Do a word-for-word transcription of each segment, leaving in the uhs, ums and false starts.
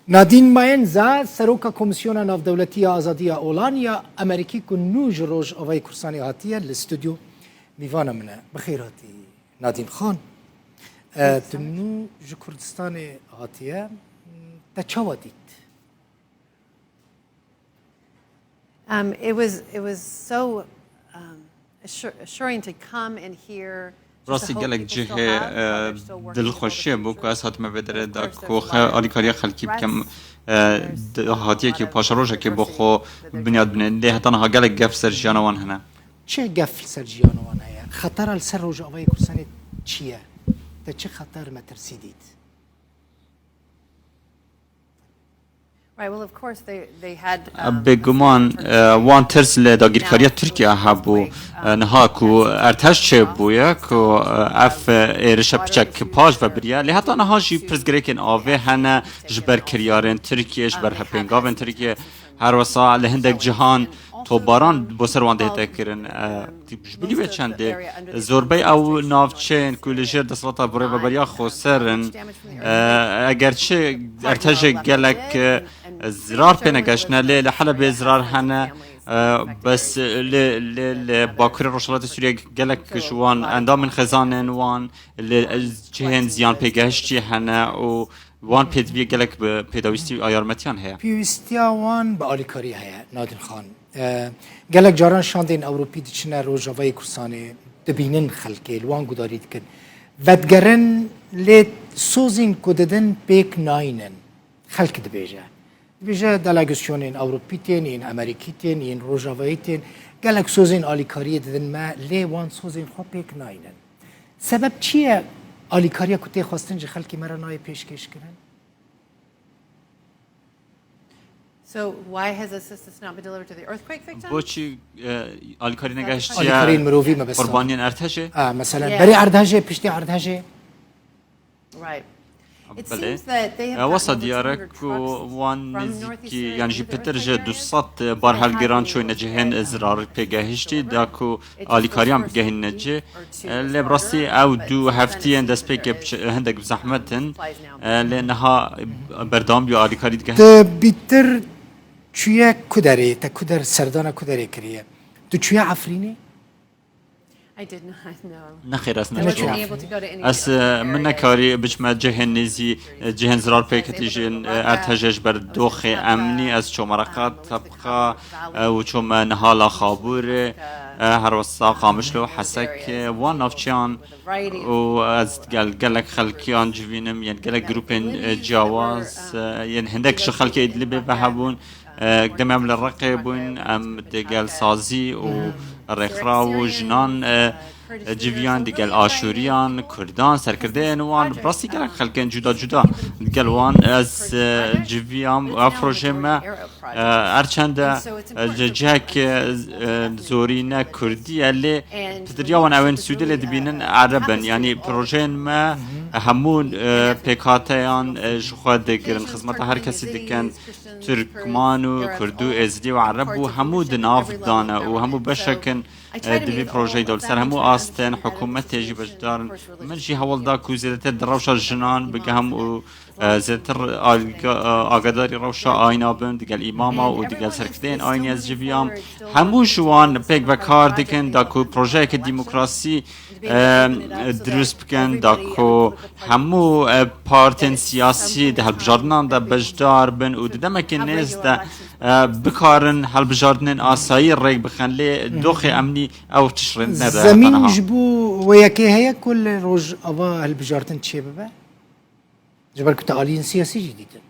Nadîn Mayenza, Seroka Komîsyona Navdewletî ya Azadiya Olan ya Amerîkî ku nû ji Rojavayê Kurdistanê hatiye, li stûdyo mîvana min e. Bi xêr hatî Nadîn Xan. E, tu nû ji Kurdistanê hatiye. Te çawa dît? Um, it was, it was so, um, assur-, assuring to come and hear just the Rastî hope gelek people still cihê, have, how they're e, still working to build a dilxweşiyê bû ku ez hatime vê derê de ku xe-, alîkariya xelkî bikim, e, dahatiyekê û paşerojekê bo xwe binyad bine. Lê heta niha gelek gef ser jiyana wan hene. Çi gef li ser jiyana wan heye? Xetera li ser Rojavayê Kurdistanê çi ye? Te çi xeter metirsî dît? Right, well, of course they, they had, um, Bêguman, e, wan tirs li dagîrkariya Tirkiye hebû. E, niha ku erdhej çêbûye, ku, e, ev, e, êrişe piçek paş ve biriye. Lê heta niha jî pirsgirêkên avê hene, ji ber kiryarên Tirkiye, ji ber hepêngavên Tirkiye. Her wisa li hindek cihan tobaran bo ser wan dihête kirin. E, Ji bilî wê çendê, zorbey ew navçeyên ku li jêr desthilata birêveberiya xweser in, e, egerçi erdhejê gelek, e, zirar pê negeştine, lê li Helebê zirar hene, e, bes li, li, li Bakurê Rojhilatê Sûriyê gelek ji wan endamên xêzanên wan, li cihên ziyan pêgehiştî hene û wan pêdiviyê gelek bi pêdawîstî a yarmetiyan heye. Pêwîstiya wan bi alîkarî heye, Nadîn Xan. E, gelek caran şandên Ewropî diçine Rojavayê Kurdistanê, dibînin xelkê, li wan gudarî dikin. Vedigerin, lê sozên ku didin pêk nayînin. Xelk dibêje. Dibêje delegasyonên Ewropî tên, yên Amerîkî tên, yên Rojavayî tên. Gelek sozên alîkariyê didin me, lê wan sozên xwe pêk nayînin. Sebeb çi ye alîkariya ku tê xwestin ji xelkê me re nayê pêşkêşkirin? So why has assistance not been delivered to the earthquake victims? Boçî, e, alîkarî negehiştiye Alîkariyên mirovî me bes qurbaniyên erdhejê? A, meselen, Yeah. berê erdhejê, piştî erdhejê? Right. It Belê. seems that they have E, wesa gotten over diyar e two hundred ku trucks wan from nêzîkî, northeastern yan jî Egypt pitir ji du sed bar helgiran çoyne cihên zirar pêgehiştî, da ku alîkariyan bigehîne cih. E, lê bi rastî ew du heftiyên destpêkê bi çi-, hindek bi zehmet in. E, lê niha berdewam bûye alîkarî digehîne. Tu bîtir çûye ku derê, te ku der, serdana ku derê kiriye? Tu çûye Efrînê? I did not, no. Nexêr, ez I wasn't neçûm. able to go to any of Ez, the e, min nekarî biçime cihên nêzî, e, cihên zirar pêketî jin, e, erdhejê ji ber doxê emnî. Ez çûme Reqa, Tebqa, e, û çûme niha Laxabûrê, e, her wesa Qamişlo, Hesek, e, wan navçeyan û ez gel-, gelek xelkiyan civînim, yên gelek grûpên, e, ciyawaz, e, yên hindek ji xelkê Îdlibê ve hebûn. E, demê em li Reqê bûn, em digel sazî û rêxiraw û jinan, e, civiyan, digel Aşûriyan, Kurdan, serkirdeyên wan, bi rastî gelek xelkên cuda cuda digel wan ez, e, civiyam. Ev projeyê me, e, her çende, e, ji cihek, e, e, zorîne Kurdî ye, lê pitiriya wan ewên Sûdê lê dibînin Ereb in. Yanî projeyên me hemû, e, pêkhateyan, e, ji xwe digirin, xizmeta her kesî dikin. Tirkman û Kurd û Êzidî û Ereb û hemû di nav de ne û hemû beşek in, e, di vî projeyê de li ser hemû astên hikûmetê jî beşdar in. Min jî hewl da ku zêdetir di rewşa jinan bigihim û, e, zêdetir alga-, e, agadarî rewşa ayna bim, digel îmama û digel serkirdeyên ayinî ez civiyam. Hemû ji wan pêk ve kar dikin da ku projeyeke demokrasî e, dirust bikin, da ku hemû, e, partên siyasî di hilbijartinan de beşdar bin û di demekê nêz de, e, bikarin hilbijartinên asayî rêk bixin, lê doxê emnî ew tişt rê nede heta Zemîn niha. Ji bo wê yekê heye ku li Rojava hilbijartin çêbibe? Ji ber ku te aliyên siyasî jî dîtin.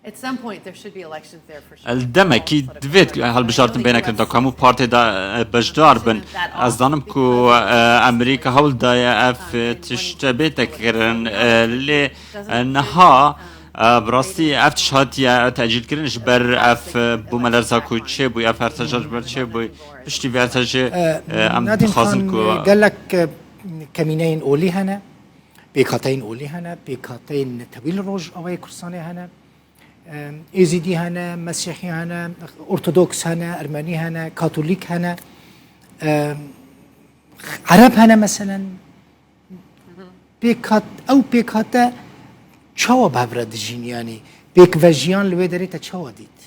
At some point there should be elections there for sure. El demekî divêt hilbijartin bêne kirin, da ku hemû partê de, e, beşdar bin. Ez zanim ku, e, Amerîka hewl daye ev, e, tişt bête kirin, e, lê, e, niha, e, bi rastî ev tişt hatiye tecîl kirin ji ber ev, e, bûmelerza ku çêbû, ev herteja ji ber çêbû, piştî vê hertejê, e, em Nadîn dixwazin Xan, ku gelek, e, kemîneyên olî hene. Pêkhateyên olî hene, pêkhateyên netewî li Rojavayê Kurdistanê hene, em, Êzîdî hene, Mesîhî hene, Ortodoks hene, Ermenî hene, Katolîk hene, em, Ereb hene meselen. Pêkhat, ew pêkhate çawa bi hev re dijîn, yanî pêkvejiyan li wê derê te çawa dît?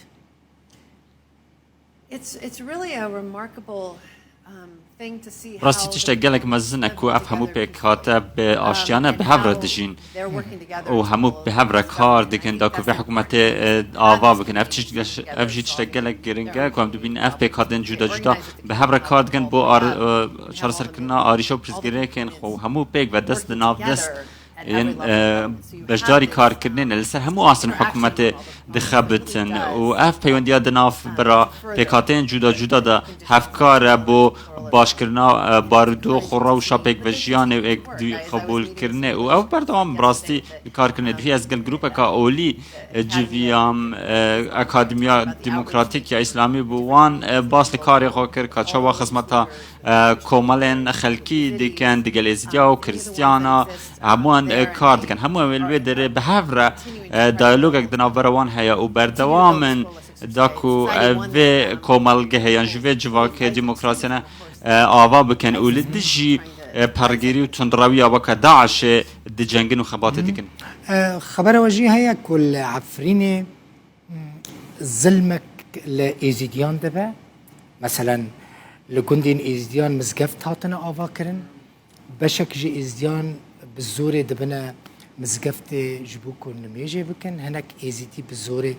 It's, it's really a remarkable um, thing to see Rastî how tiştek gelek mezin e ku ev hemû pêkhate bi aştiyane bi hev re dijîn û hemû bi hev re kar dikin da ku vê hikûmetê e, ava bikin. Ev tişt, ev jî tiştek gelek giring e ku em dibînin ev pêkhatên cuda cuda bi hev re kar dikin bo ar, e, çareserkirina arîşa û pirsgirêkên xwe û hemû pêk ve dest di nav dest yên e, beşdarî karkirinê ne li ser hemû astên hikûmetê dixebitin û ev peywendiya di nav bira pêkhateyên cuda cuda de hevkar e bo başkirina e, barûdox û rewşa pêkvejiyanê û êkdîqebûlkirinê û ew berdewam bi rastî li karkirinê. Duhî ez gel grûpeka olî e, civiyam e, Akademiya Demokratîk ya Îslamî bû wan e, bas li karê xwe kir ka çawa xizmeta e, komelên xelkî dikin, digel Êzidiya û Kristiyana, hemûyan e, kar dikin. Hemû ew ê li wê derê bi hev re e, diyalogek di navbera wan heye û berdewam in da ku e, vê komelgehê yan jî vê civakê demokrasiyane e, ava bikin û li dijî e, pergirî û tundrewiya weke DAIŞê dicengin û xebatê dikin. E, Xebera we jî heye ku li Efrînê zilmek li Êzîdiyan dibe. Meselen, li gundên Êzîdiyan mizgeft hatine avakirin. Beşek ji Êzîdiyan bi zorê dibine mizgeftê ji bo ku nimêjê bikin. Hinek Êzîdî bi zorê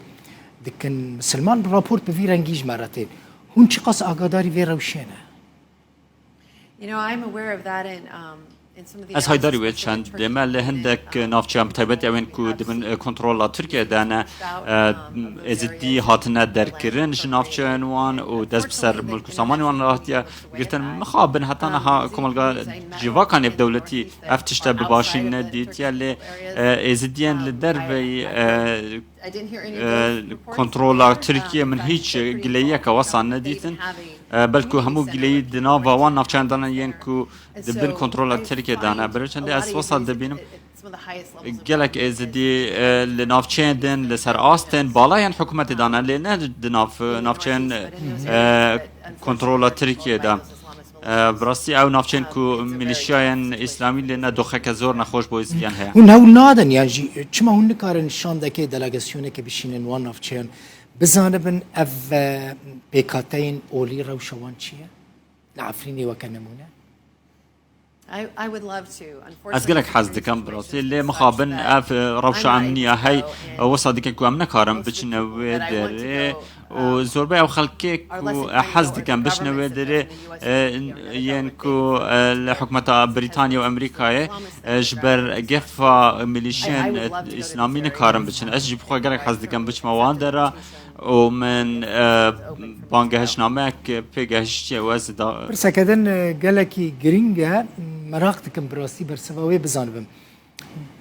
dikin misilman. Raport bi vî rengî ji me re tên. Hûn çiqas agadarî vê rewşê ne? You know, I'm aware of that in, um, in some of the Ez haydarî wê analysis we've done in çendê me li Turkey. hindek navçeyan bi taybet ew ên ku di bin e, kontrola Tirkiye de ne e, êzidî hatine derkirin ji navçeyên wan û dest bi ser mulk û samanê wan re hatiye girtin. Mixabin heta niha komelga civaka nêvdewletî ev tişte bi başî nedîtiye lê e, êzidiyên li derveyî e, e, kontrola Tirkiye min hîç gileyiyeke wesa nedîtin. E, belku hemû gileyî di nava wan navçeyan de ne yên ku di bin kontrola Tirkiye de ne. Berê çendê ez wesa dibînim gelek êzidî e, li navçeyên din, li ser astên balayên hikûmetê de ne, lê ne di nav navçeyên e, kontrola Tirkiye de. E, bi rastî ew navçeyên ku milîşiyayên îslamî lê ne doxeke zor nexweş bo êzidiyan heye. Hûn hewl nadin, yan jî çima hûn nikarin şandekê, delegasyonekê bişînin wan navçeyan, bizanibin ev e, pêkhateyên olî rewşa wan çi ye? Li Efrînê weke nimûne? I, I would love to. Ez gelek hez dikim bi rastî, lê mixabin ev e, rewşa emniya hey e, wisa dike ku em nekarin biçine wê derê û zorbey ew xelkê ku e, hez dikin biçine wê derê e, yên ku e, li hikûmeta Brîtanya û Amerîkayê e, ji ber gefa milîşiyên e, îslamî nikarin biçin. Ez jî bi xwe gelek hez dikim biçime wan dera û min e, bangehişnameyek pê gehiştiye û ez da. Pirseke din e, gelekî girîng e, meraq dikim bi rastî bersiva wê bizanibim.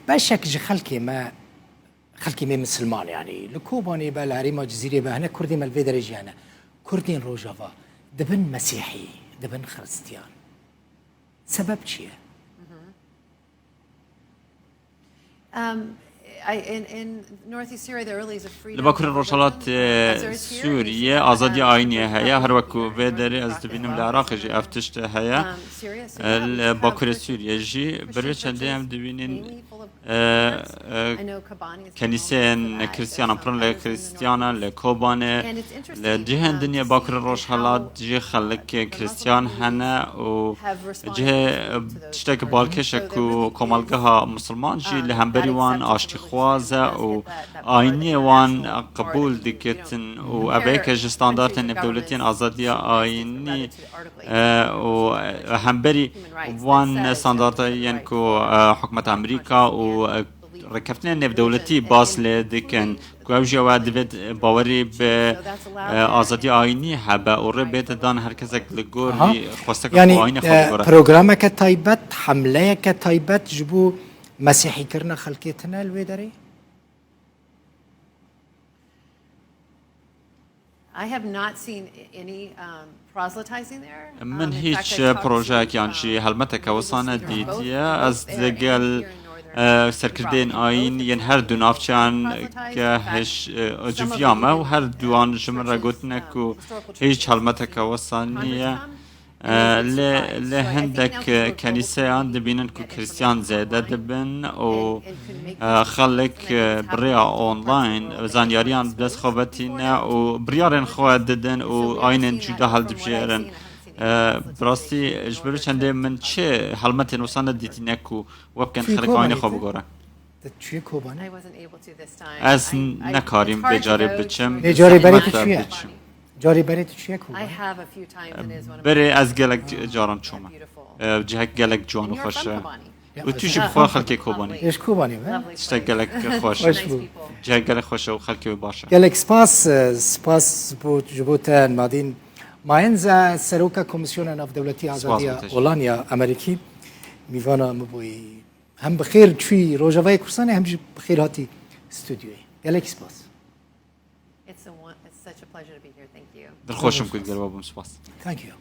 Beşek ji xelkê me, xelkê me misilman, yanî li Kobanê be, li herêma Cizîrê be, hinek Kurdên me li vê derê jî hene. Kurdên Rojava dibin Mesîhî, dibin Xiristiyan. Sebeb çi ye? Um, I, in, in northeast Syria, there really is a freedom Li Bakurê Rojhilat e, Sûriyê azadiya ayînê heye. Her wek ku vê derê ez dibînim li Iraqê jî ev tişt heye. E, Li Bakurê Sûriyê jî berê çendê em dibînin e, e, kenîseyên Kristiyanan, pirin li Kristiyanan, li Kobanê, li cihên din yê Bakurê Rojhilat jî xelkê Kristiyan hene û cihê, e, tiştekî balkêş e ku komelgeha misilman jî li hemberî wan aştîxwaz e û ayîniyê wan qebûl dikitin û ev yek e ji standartên nêvdewletiyên azadiya ayînî e, û e, hemberî wan standartên ku e, hikûmeta Amerîka û e, rêkeftinên nêvdewletî bas lê dikin ku ew jî ew e divêt bawerî bi e, azadiya ayînî hebe û rê bête dan her kesek li gor Aha. Vî xwesteka Yanî xwe ayînê xwe e, bigore. Programeke taybet, hemleyeke taybet ji bo mesîhîkirina xelkê tune li wê derê? I have not seen any um, proselytizing there. Um, Min in fact, hîç I talked projeyek to, yan um, jî helmeteke wisa Muslims, both nedîtiye. Ez there digel here in northern e, serkirdeyên Iraq. ayîn yên her du navçeyan ke hiş e, civiya me û her duwan ji min re gotine ku hîç helmeteke wisa niye. Lê, lê hindek, e, kenîseyan dibînin ku Kristiyan zêde dibin û, e, xelk, e, bi rêya online zanyariyan bi dest xwe ve tîne û biryarên xwe didin û ayînên cuda hildibijêrin. E, bi rastî ji ber çendê min çi helmetên wisa nedîtîne ku we bikin xelk ayînê xwe bigore. Te çûye Kobanî? Ez nekarîm vê carê biçim. Vê carê berê tu çûye? Carê berê tu çûye Kobanî? Berê ez gelek caran çûme. E, cihek gelek ciwan û xweş e. Û tu jî bi xwe xelkê Kobanî. Êş Kobanî be? Tiştek gelek xweş e. Hoş bû. Cihek gelek xweş e û xelkê wê baş e. Gelek spas, e, spas bo, ji bo te Nadîn. Mayenza Seroka Komîsyona Navdewletî Azadiya Olanya Amerîkî mîvana min bûyî. Hem bi xêr çûyî Rojavayê Kurdistanê hem jî bi xêr hatî stûdyoyê. Gelek spas. Dilxweş im ku digel we bûm. Spas. Thank you.